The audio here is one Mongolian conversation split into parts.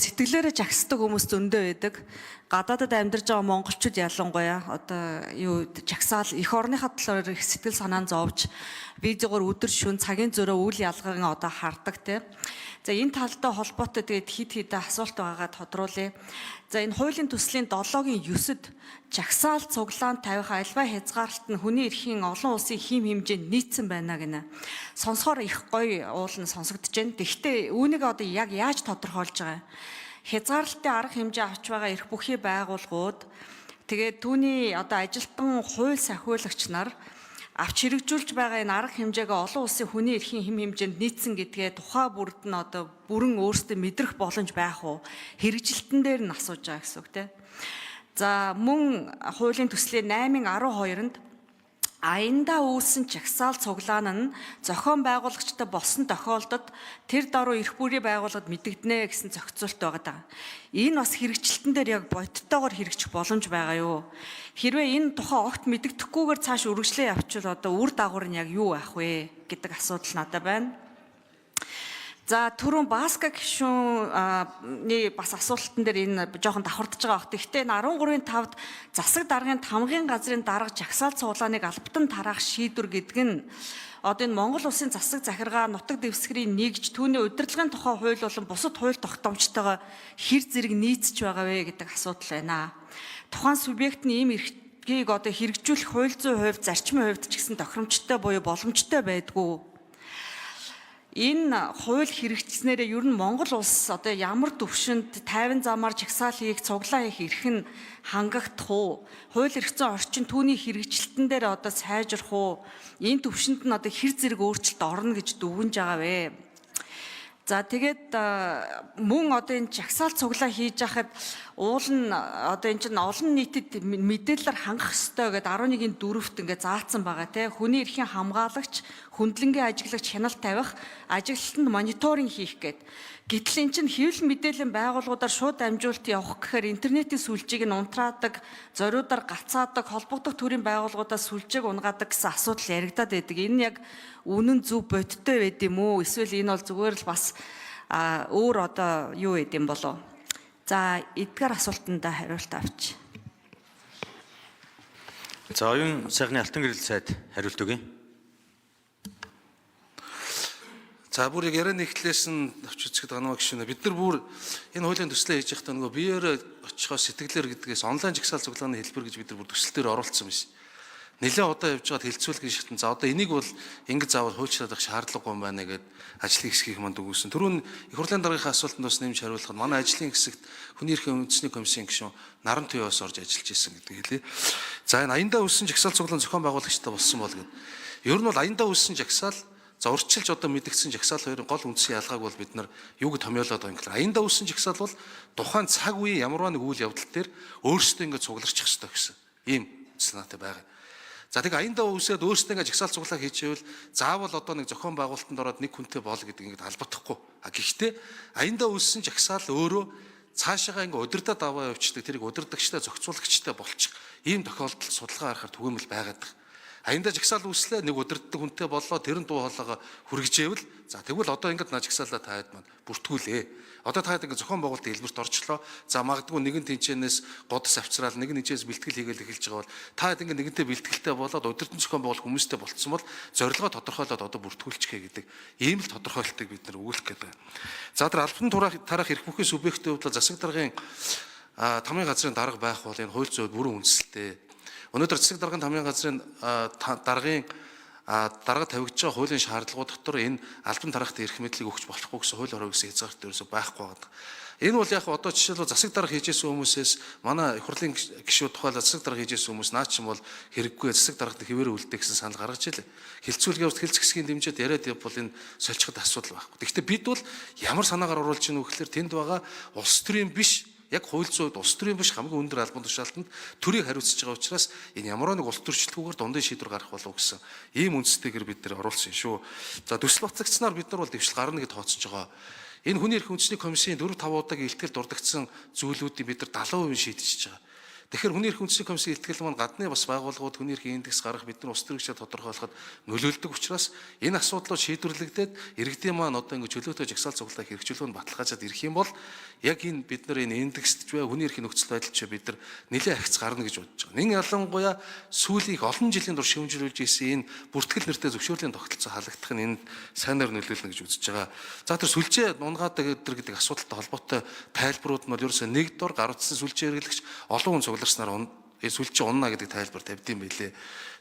сэтгэлээрээ жагсдаг хүмүүс зөндөө байдаг. Гадаадад амьдарч байгаа монголчууд ялангуяа одоо юу жагсаал эх орныхаа талаар их сэтгэл санаа зовж видеогоор өдөр шөнө цагийн зөрөө үйл ялган одоо хардаг те. За энэ талтай холбоотой тэгээд хид хідэ асуулт байгаагаа тодруулъя. За энэ хуулийн төслийн 7-гийн 9-д жагсаал цуглаан тавих альва хязгаарлалт нь хүний эрхийн олон улсын хийм хэмжээнд нийцсэн байна гинэ. Сонсохоор их гоё уул нь сонсогдож байна. Тэгэхдээ үүнийг одоо яг яаж тодорхойлж байгаа юм? Хязгаарлалтын арга хэмжээ авч байгаа эрх бүхий байгууллагууд тэгээд түүний одоо ажилтан хууль сахиулагч нар авч хэрэгжүүлж байгаа энэ арга хэмжээгээ олон улсын хүний эрхийн хэм хэмжээнд нийцсэн гэдгээ тухай бүрд нь одоо бүрэн өөрсдөө мэдрэх боломж байх уу? Хэрэгжилтэн дээр нь асууж байгаа гэсэн үг тийм. За мөн хуулийн төслийн 8-ын 12-нд аяндаа үүссэн чагсаал цуглаан нь зохион байгуулагчтай болсон тохиолдолд тэр даруй эрх бүрийн байгууллагад мэдэгдэнэ гэсэн зохицуулт байгаа даа. Энэ бас хэрэгжилтэн дээр яг бодиттойгоор хэрэгжих боломж байгаа юу? Хэрвээ энэ тухай огт мэдэгдэхгүйгээр цааш үргэлжлээ явуучвал одоо үр дагавар нь яг юу байх вэ гэдэг асуудал надад байна. За түрүүн Баска гишүүний бас асуултан дээр энэ жоохон давхардж байгаа бах. Гэхдээ энэ 13-ын 5-д засаг даргын тамгын газрын дарга жагсаал цуглааныг албатан тараах шийдвэр гэдэг нь одоо энэ Монгол улсын засаг захиргаа нутаг дэвсгэрийн нэгж түүний удирдлагын тухай хууль болон бусад хууль тогтоомжтойгоо хэр зэрэг нийцэж байгаа вэ гэдэг асуудал байна. Тухайн субъект нь ийм эрхийг одоо хэрэгжүүлэх хууль зүйн хувьд, зарчмын хувьд ч гэсэн тохиромжтой буюу боломжтой байдгүй. Энэ хууль хэрэгжснээрээ ер нь Монгол улс одоо ямар төвшөнд тайван замаар жагсаал хийх, цуглаан хийх эрх нь хангагдах уу? Хууль эрх зүйн орчин түүний хэрэгжилтэн дээр одоо сайжрах уу? Энэ төвшөнд нь одоо хэр зэрэг өөрчлөлт орно гэж дүгнж байгаа вэ? За тэгээд мөн одоо энэ жагсаал цуглаа хийж яхад уул нь одоо энэ чинь олон нийтэд мэдээлэлээр хангах ёстой гэдээ 11-ийн 4-т ингээ заасан байгаа тий. Хүний эрхийн хамгаалагч, хөндлөнгийн ажиглагч хяналт тавих, ажиглалтанд мониторинг хийх гээд. Гэтэл эн чинь хэвлэл мэдээллийн байгууллагуудаар шууд дамжуулалт явах гэхээр интернетийн сүлжээг нь унтраадаг, зориудаар гацаадаг, холбогдох төрийн байгууллагуудаас сүлжээг унгаадаг гэсэн асуудал яригадаад байдаг. Энэ нь яг үнэн зөв бодиттой байд юм уу? Эсвэл энэ бол зүгээр л бас өөр одоо юу байд юм болов? За эдгээр асуултанд хариулт авч. За оюун сайхны алтан гэрэл сайд хариулт өгье. За бүр яг ярианы эхлээс нь авч үзэхэд ганаа гişүнэ. Бид нар бүр энэ хуулийн төслөө хийж байхдаа нөгөө биеэр очихоос сэтгэлээр гэдгээс онлайн жагсаал цуглааны хэлбэр гэж бид нар бүр төсөл дээр оруулсан байсан. Нэлээд удаа явж байгаад хэлцүүлгийн шатан за одоо энийг бол ингэж заавал хуульчлаад байх шаардлагагүй юм байна гэд ажлын хэсгийг манд өгүүлсэн. Түрүүн их хурлын даргийнхаа асуултанд бас нэмж хариулахад манай ажлын хэсэгт хүний эрхийн үндэсний комиссийн гишүүн Наран Туяас орж ажиллаж исэн гэдгийг хэлье. За энэ аяндаа үүссэн жагсаал цуглаан зохион байгуулагчтай болсон бол гэд. Ер нь бол аяндаа үүссэн жагсаал за урьдчилж одоо мэдгдсэн жагсаал хоёрын гол үндсэн ялгааг бол бид нар юуг томьёолоод байгаа юм гэхээр аяндаа үүссэн жагсаал бол тухайн цаг үеийн ямарваа нэг үйл явдал дээр өөрсдөө ингээд цугларчих ёстой гэсэн ийм санаатай байгаа. За тэг аяндаа үүсээд өөрсдөө ингээд жагсаал цуглаа хийчихвэл заавал одоо нэг зохион байгуулалтанд ороод нэг хүнтэй бол гэдэг ингээд албатахгүй. А гэхдээ аяндаа үүссэн жагсаал өөрөө цаашаага ингээд удирдаад аваа явчихдаг, тэрийг удирдагчтай зохицуулагчтай болчих ийм тохиолдолд судалгаа гаргахаар түгээмэл байгаад байгаа. Аяндаа жагсаал үүслээ нэг удирддаг хүнтэй боллоо, тэр нь дуу хоолойгоо хүргэжээвэл за тэгвэл одоо ингээд наа жагсаалаа таад маань бүртгүүлээ. Одоо таад ингээд зохион байгуулалтын хэлбэрт орчлоо. За магадгүй нэгэн тэнцэнээс годс авчраал, нэгэн тэнцэнээс бэлтгэл хийгээл эхэлж байгаа бол таад ингээд нэгэнтэй бэлтгэлтэй болоод удирдан зохион байгуулах хүмүүстэй болцсон бол зорилгоо тодорхойлоод одоо бүртгүүлчихье гэдэг ийм л тодорхойлтыг бид нар өгүүлэх гэдэг. За тэр албан тарах эрх бүхий субъектийн хувьд бол засаг даргын тамгын газрын дарга байх бол энэ хууль зүйд бүрэн үндэслэлтэй. Өнөөдөр засаг даргын тамгын газрын даргын дарга тавигдж байгаа хуулийн шаардлагууд дотор энэ албан тарахт эрх мэдлийг өгч болохгүй гэсэн хууль орой гэсэн хязгаарт ерөөсөй байхгүй байгаа. Энэ бол яг одоо жишээлбэл засаг дарга хийжсэн хүмүүсээс манай их хурлын гишүүд тухайлал засаг дарга хийжсэн хүмүүс наа чинь бол хэрэггүй засаг даргад хэвээр үлдээ гэсэн санал гаргаж илээ. Хилцүүлгээ хэлц хэсгийн дэмжиж яриад явбал энэ солилцоход асуудал байхгүй. Гэхдээ бид бол ямар санаагаар оруулж ийн вэ гэхээр тэнд байгаа улс төрийн биш яг хууль зүйн хувьд улс төрийн биш хамгийн өндөр албан тушаалтанд төрийг хариуцж байгаа учраас энэ ямар нэг улс төрчлөлгүйгээр дундын шийдвэр гарах болов гэсэн ийм үндстэйгээр бид нэр оруулсан шүү. За төсөл батлагдсанаар бид нар бол дэвшил гарна гэж тооцож байгаа. Энэ хүний эрх үндэсний комиссийн 4 5 удаагийн илтгэл дурдгдсан зүйлүүдийг бид нар 70% шийдчихэж байгаа. Тэгэхээр хүний эрх үндэсний комиссийн илтгэл маань гадны бас байгууллагууд хүний эрхийн индекс гаргах бид нар улс төрийн тодорхойлоход нөлөөлдөг учраас энэ асуудлууд шийдвэрлэгдээд иргэдийн маань одоо ингэ чөлөөтэй жагсаал цуглаах эрх чөлөө нь баталгаажаад ирэх юм бол яг энэ бид нар энэ индекст ч бай, хүний эрхийн нөхцөл байдал ч бид нар нэлээд ахиц гарна гэж бодож байгаа. Нин ялангуяа сүүлийн их олон жилийн турш шүүмжлүүлж исэн энэ бүртгэл нэртэй зөвшөөрлийн тогтолцоо халагдах нь энд сайнаар нөлөөлнө гэж үзэж байгаа. За, тэр сүлжээ унгаадаг гэдэг асуудалтай холбоотой тайлбарууд нь бол ерөөсөө нэг дор гаруудсан сүлжээ хэрэглэгч олон хүн цугларснаар сүлжээ унна гэдэг тайлбар тавьд юм билээ.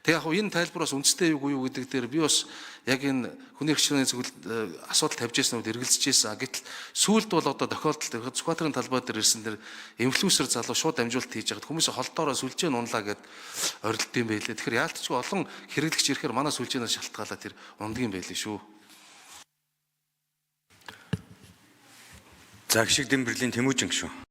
Тэгээ яг энэ тайлбар бас үндэстэй юу юу гэдэг дээр би бас яг энэ хүний эрх чөлөөний зөвлөл асуудал тавьж ирсэн үед эргэлзэж ирсэн. Гэтэл сүүлд бол одоо тохиолдолд Сүхбаатарын талбай дээр ирсэн тэр инфлюенсер залуу шууд дамжуулалт хийж байхад хүмүүс холдоороо сүлжээ нь унлаа гэд орилд юм байлээ. Тэгэхээр яалтчгүй олон хэрэглэгч ирэхээр манай сүлжээнээс шалтгаалаад тэр ундаг юм байлээ шүү. За, Гишиг Дэмбэрлийн Тэмүүжин гишүүн.